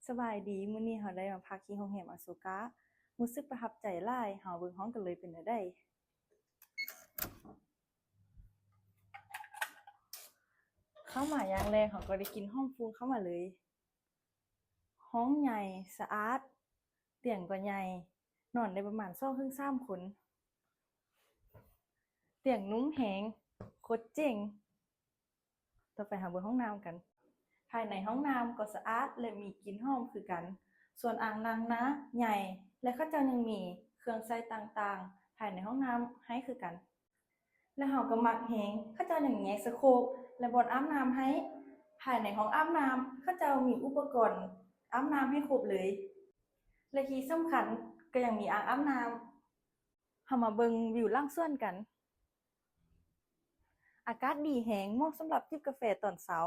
ສະບາຍດີ, ມື້ນີ້ເຮົາໄດ້ມາພັກທີ່ໂຮງແຮມອາໂຊກະ, ຮູ້ສຶກປະທັບໃຈຫຼາຍ. ເຮົາເບິ່ງຫ້ອງກັນເລີຍເປັນແນວໃດ. ເຂົ້າມາຢ່າງແລກ ເຮົາກໍໄດ້ກິ່ນຫອມຟຸ່ນເຂົ້າມາເລີຍ. ຫ້ອງໃຫຍ່, ສະອາດ, ຕຽງກໍໃຫຍ່, ນອນໄດ້ປະມານສອງເຖິງສາມຄົນ. ຕຽງນຸ້ມແຮງ, ໂຄດເຈັງ. ຕໍ່ໄປເຮົາເບິ່ງຫ້ອງນ້ຳກັນ. ພາຍໃນຫ້ອງນ້ຳກໍສະອາດ ແລະ ມີກິ່ນຫອມຄືກັນ. ສ່ວນອ່າງລ້າງໜ້າໃຫຍ່ ແລະ ເຂົາເຈົ້າຍັງມີເຄື່ອງໃຊ້ຕ່າງໆ ພາຍໃນຫ້ອງນ້ຳໃຫ້ຄືກັນ. ແລະ ເຮົາກໍມັກແຮງ, ເຂົາເຈົ້າຍັງແຍກສະໂຄກ ແລະ ບ່ອນອາບນ້ຳໃຫ້. ພາຍໃນຫ້ອງອາບນ້ຳ ເຂົາເຈົ້າມີອຸປະກອນອາບນ້ຳໃຫ້ຄົບເລີຍ ແລະ ທີ່ສຳຄັນກໍຍັງມີອ່າງອາບນ້ຳ. ເຮົາມາເບິ່ງວິວຫຼັງສວນກັນ. ອາກາດດີແຮງ, ເໝາະສຳລັບຈິບກາແຟຕອນເຊົ້າ.